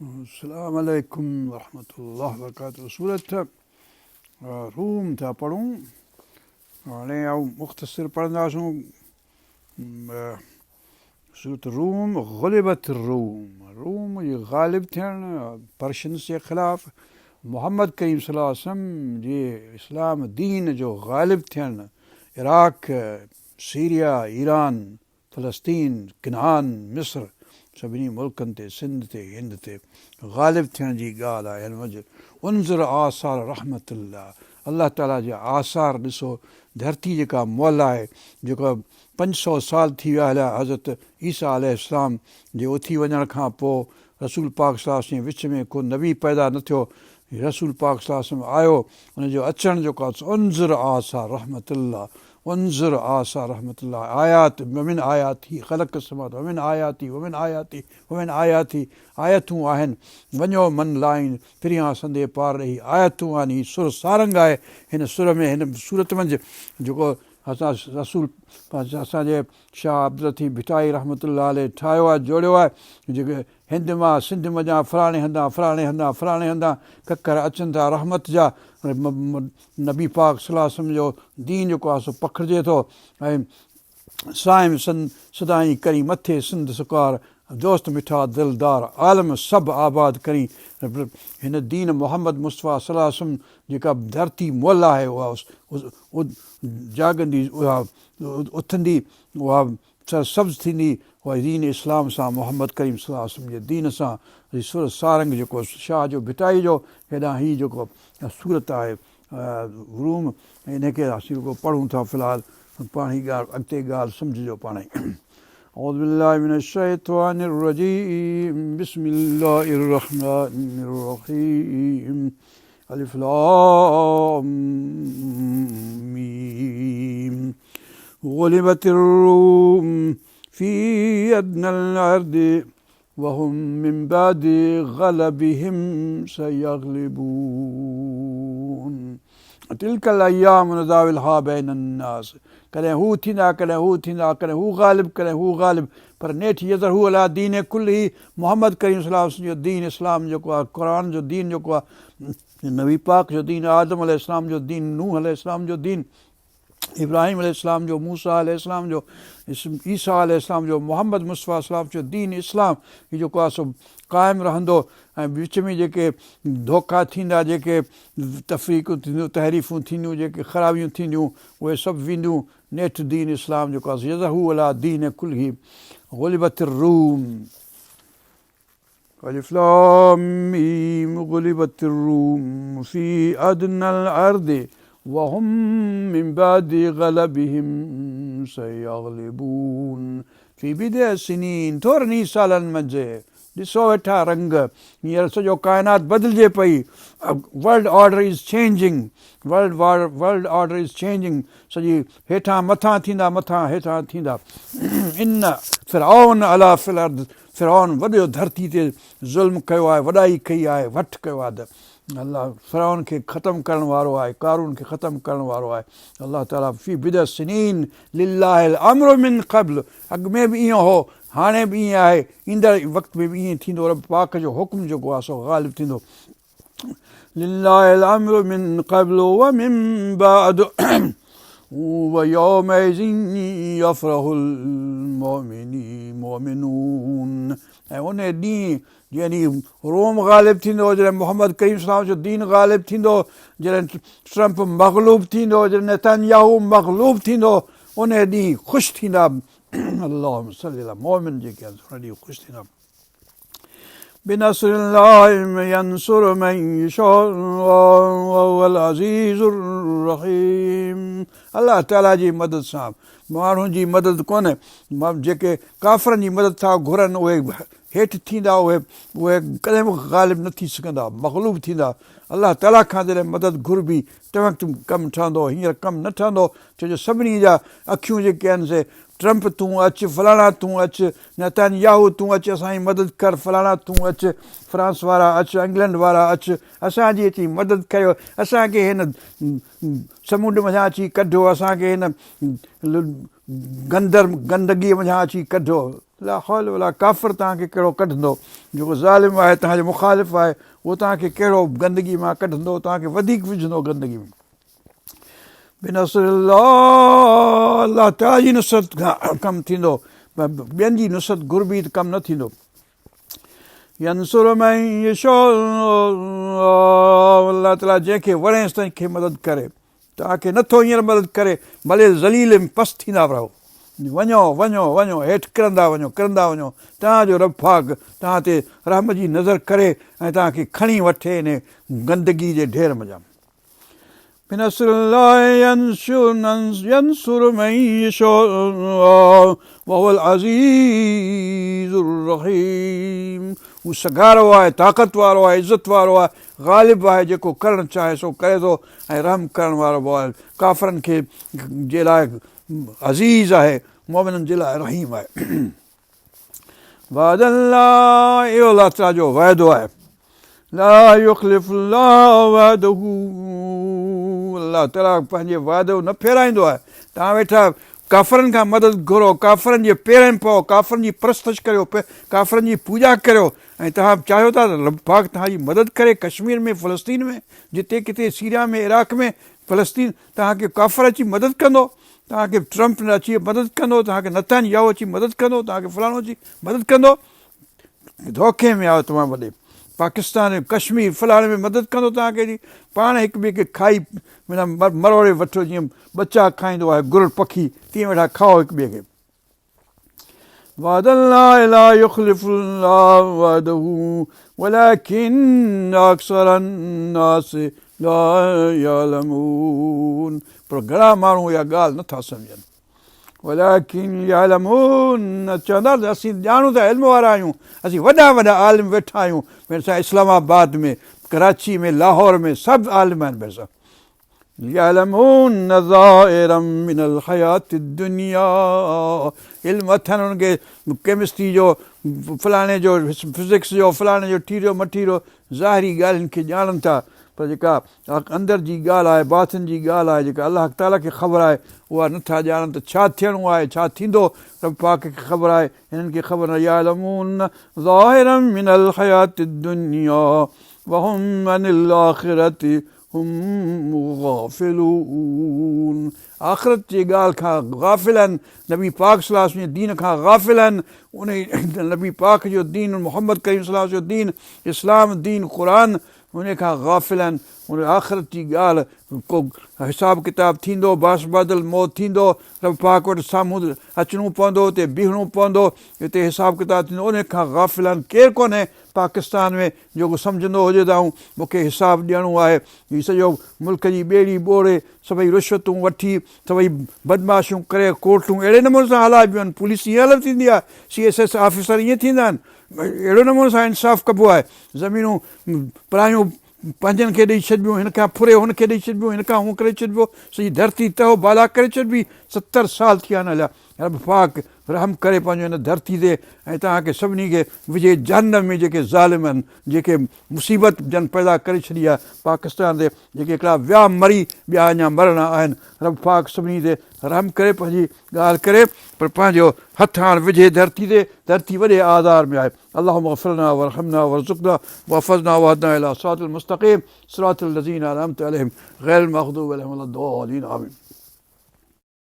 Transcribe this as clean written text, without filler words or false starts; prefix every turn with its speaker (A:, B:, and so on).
A: السلام عليڪم ورحمة الله وبرڪاته سورت روم ٿا پڙهون هاڻي آئون مختصر پڙهنداسون سورت روم غلبت الروم روم جي غالب ٿيڻ پرشنس جي خلاف محمد ڪريم صلي الله عليه وسلم جي اسلام دين جو غالب ٿيڻ عراق سيريا ايران فلسطين، ڪنعان، مصر سڀني ملڪن تي، سنڌ تي، هند تي غالب ٿيڻ جي ڳالهه آهي. هن منجهه انظر آثار رحمت الله الله تعاليٰ جا آثار ڏسو، ڌرتي جيڪا مئل آهي، جيڪا 500 سال ٿي ويا هليا حضرت عيسيٰ عليه السلام جي اٿي وڃڻ کان پوء رسول پاڪ صلي الله عليه وسلم جي وچ ۾ ڪو نبي پيدا نه ٿيو، رسول پاڪ صلي الله عليه وسلم آيو ان جو اچڻ جيڪو آهي انظر آثار رحمت الله انظر آثار رحمت الله آيات ومن آياته خلق السماوات ومن آياته ومن آياته ومن آياته آيتون آهن وڃو من لائين پريان سندي پار ڏيهي آيتون آهن هي سر سارنگ آهي هن سر ۾ هن سورت منجهه جيڪو اسان رسول اسان جي شاهه عبداللطيف ڀٽائي رحمت الله عليه ٺاهيو آهي جوڙيو آهي جيڪي هند مان سنڌ منجهان فلاڻي هنڌان فلاڻي هنڌان فلاڻي هنڌان ڪڪر اچن ٿا رحمت جا نبي پاڪ صلي الله عليه وسلم جو دين جيڪو آهي سو پکڙجي ٿو ۽ صائم سدائين ڪرين مٿي سنڌ سڪار دوست مٺا دلدار عالم سڀ آباد ڪرين هن دين محمد مصطفيٰ صلي الله عليه وسلم جيڪا ڌرتي مئل آهي اها جاڳندي اها اٿندي اها سرسبز ٿيندي اها دين اسلام سان محمد ڪريم صلي الله عليه وسلم جي دين سان هي سر سارنگ جيڪو شاهه جو ڀٽائي جو هيڏانهن هي جيڪو سورت آهي روم ان کي اسين رڳو پڙهون ٿا في الحال پاڻ ئي ڳالهه اڳتي ڳالهه سمجهجو پاڻ ئي اعوذ بالله من الشيطان الرجيم بسم الله الرحمن الرحيم الف لام ميم غلبت الروم في ادنى الارض وهم من بعد غلبهم سيغلبون تلك الايام نداولها بين الناس ڪڏهن هو ٿيندا ڪڏهن هو ٿيندا ڪڏهن هو غالب ڪڏهن هو غالب پر نيٺ يظهره علي الدين ڪله محمد ڪريم صلي الله عليه وسلم جو دين اسلام جيڪو آهي قرآن جو دين جيڪو آهي نبي پاڪ جو دين آدم عليه السلام جو دين نوح عليه السلام جو دين ابراهيم عليه السلام جو موسيٰ عليه السلام جو عيسيٰ عليه السلام جو محمد مصطفيٰ السلام جو دين اسلام هي جيڪو آهي سو قائم رهندو ۽ وچ ۾ جيڪي ڌوڪا ٿيندا جيڪي تفريقون ٿينديون تحريفون ٿينديون جيڪي خرابيون ٿينديون اهي سڀ وينديون نيٺ دين اسلام جيڪو آهي يظهره علي الدين ڪله غلبت الروم الف لام ميم غلبت الروم في ادنى الارض وهم من بعد غلبهم سيغلبون في بضع سنين ٿورن ئي سالن منجهه ڏسو ويٺا رنگ هينئر سڄو ڪائنات بدلجي پئي world order is changing world world order is changing سڄي هيٺان مٿان ٿيندا مٿان هيٺان ٿيندا ان فرعون علا في الارض فرعون وڏو ڌرتي تي ظلم ڪيو آهي وڏائي ڪئي آهي وٺ ڪيو آهي ته الله فرعون کي ختم ڪرڻ وارو آهي قارون کي ختم ڪرڻ وارو آهي الله تعالي في بضع سنين لله الامر من قبل اڳ ۾ به ائين هو هاڻي به ائين آهي ايندڙ وقت ۾ به ائين ٿيندو رب پاڪ جو حڪم جيڪو آهي سو غالب ٿيندو لله الامر من قبل ومن بعد ويومئذ يفرح المؤمنون ۽ ان ڏينهن جنهن ڏينهن روم غالب ٿيندو جڏهن محمد ڪريم صلي الله جو دين غالب ٿيندو جڏهن ٽرمپ مغلوب ٿيندو جڏهن نتنياهو مغلوب ٿيندو ان ڏينهن خوش ٿيندا اللهم صل علي مؤمن جيڪي آهن ان ڏينهن خوش ٿيندا بنصر الله ينصر من يشاء وهو العزيز الرحيم الله تعالي جي مدد سان ماڻهن جي مدد ڪونه جيڪي ڪافرن جي مدد ٿا گهرن اهي هيٺ ٿيندا اهي اهي ڪڏهن به غالب نه ٿي سگهندا مغلوب ٿيندا الله تعالي کان جڏهن مدد گهربي تنهن وقت ڪم ٺهندو هينئر ڪم نه ٺهندو ڇو جو سڀني جا اکيون جيڪي آهن سي ٽرمپ تون اچ، فلاڻا تون اچ، نتن ياهو تون اچ اسان جي مدد ڪر، فلاڻا تون اچ، فرانس وارا اچ، انگلنڊ وارا اچ، اسان جي اچي مدد ڪريو، اسان کي هن سمنڊ منجهان اچي ڪڍو، اسان کي هن گندر گندگيء منجهان اچي ڪڍو. لا حول ولا ڪافر توهان کي ڪهڙو ڪڍندو، جيڪو ظالم آهي توهان جو مخالف آهي اهو توهان کي ڪهڙو گندگي مان ڪڍندو، توهان کي وڌيڪ وجهندو گندگي ۾. بنصر الله الله تعاليٰ جي نصرت کان ڪم ٿيندو ٻين جي نصرت گهربي ته ڪم نه ٿيندو ينصر من يشاء الله تعاليٰ جنهن کي وڻيس تنهن کي مدد ڪري توهان کي نٿو هينئر مدد ڪري ڀلي ذليل ۽ پست ٿيندا رهو وڃو وڃو وڃو هيٺ ڪرندا وڃو ڪرندا وڃو توهان جو رب پاڪ توهان تي رحم جي نظر ڪري ۽ توهان کي کڻي وٺي ان گندگي جي ڍير منجهان بنصر الله ينصر من يشاء وهو العزيز الرحيم هو سگهارو آهي طاقت وارو آهي عزت وارو آهي غالب آهي جيڪو ڪرڻ چاهي سو ڪري ٿو ۽ رحم ڪرڻ وارو به آهي ڪافرن کي جي لاء عزيز آهي مؤمنن جي لاء رحيم آهي وعد الله اهو الله تعاليٰ جو وعدو آهي لا يخلف الله وعده الله تعاليٰ پنهنجي وعدو نه ڦيرائيندو آهي توهان ويٺا ڪافرن کان مدد گهرو ڪافرن جي پيرن پئو ڪافرن جي پرستش ڪريو ڪافرن جي پوڄا ڪريو ۽ توهان چاهيو ٿا ته رب پاڪ توهان جي مدد ڪري ڪشمير ۾ فلسطين ۾ جتي ڪٿي سيريا ۾ عراق ۾ فلسطين توهان کي ڪافر اچي مدد ڪندو توهان کي ٽرمپ اچي مدد ڪندو، توهان کي نتن ياهو اچي مدد ڪندو، توهان کي فلاڻو اچي مدد ڪندو. ڌوکي ۾ آهيو توهان وڏي. پاڪستان ۾ ڪشمير فلاڻي ۾ مدد ڪندو توهان کي جي پاڻ هڪ ٻئي کي کائي معنيٰ مروڙي وٺو جيئن ٻچا کائيندو آهي گرڙ پکي تيئن ويٺا کائو هڪ ٻئي کي. وعد الله لا يخلف الله وعده ولڪن اڪثر الناس لا يعلمون پر گهڻا ماڻهو اها ڳالهه نٿا سمجهن ولڪن يعلمون چوندا ته اسين ڄاڻون ٿا علم وارا آهيون اسين وڏا وڏا عالم ويٺا آهيون مير صاحب اسلام آباد ۾ ڪراچي ۾ لاهور ۾ سڀ عالم آهن مير صاحب يعلمون ظاهرا من الحياة الدنيا علم اٿن انهن کي ڪيمسٽري جو فلاڻي جو فزڪس جو فلاڻي جو ٺيرو مٺيرو ظاهري ڳالهين کي ڄاڻن ٿا پر جيڪا اندر جي ڳالهه آهي باطن جي ڳالهه آهي جيڪا الله تعاليٰ کي خبر آهي اها نٿا ڄاڻن ته ڇا ٿيڻو آهي ڇا ٿيندو رب پاڪ کي خبر آهي هنن کي خبر نه يعلمون ظاهرا من الحياة الدنيا وهم عن الآخرة هم غافلون آخرت جي ڳالهه کان غافل آهن، نبي پاڪ صلي الله عليه وسلم جي دين کان غافل آهن، انهي نبي پاڪ جو دين محمد ڪريم صلي الله عليه وسلم جو دين اسلام دين قرآن انهي کان غافل آهن، ان آخرت جي ڳالهه ڪو حساب ڪتاب ٿيندو بعث بعد الموت ٿيندو رب پاڪ وٽ سامهون اچڻو پوندو اتي بيهڻو پوندو اتي حساب ڪتاب ٿيندو انهي کان غافل آهن ڪير ڪونهي پاڪستان ۾ جيڪو سمجهندو هجي ته آئون مون کي حساب ڏيڻو آهي، هي سڄو ملڪ جي ٻيڙي ٻوڙي، سڀئي رشوتون وٺي، سڀئي بدمعاشيون ڪري، ڪورٽون اهڙي نموني سان هلائبيون آهن، پوليس ائين هلڻ ٿيندي آهي، سي ايس ايس آفيسر ائين ٿيندا آهن، اهڙي نموني سان انصاف ڪبو آهي، زمينون پرايون پنهنجن کي ڏئي ڇڏبيون، هن کان ڦري هن کي ڏئي ڇڏبيون، هن کان هون ڪري ڇڏبو، سڄي ڌرتي تهه بالا ڪري ڇڏبي، 70 سال ٿي ويا آهن هليا، رب پاڪ رحم ڪري پنهنجو هن ڌرتي تي ۽ توهان کي سڀني کي وجهي جهنم ۾ جيڪي ظالم آهن جيڪي مصيبت جن پيدا ڪري ڇڏي آهي پاڪستان تي جيڪي هڪڙا ويا مري ٻيا اڃا مرڻا آهن رب پاڪ سڀني تي رحم ڪري پنهنجي ڳالهه ڪري پر پنهنجو هٿ هاڻ وجهي ڌرتي تي ڌرتي وڏي آزار ۾ آهي اللهم اغفر لنا وارحمنا وارزقنا واحفظنا واهدنا الى صراط المستقيم صراط الذين انعمت عليهم غير المغضوب عليهم ولا الضالين آمين.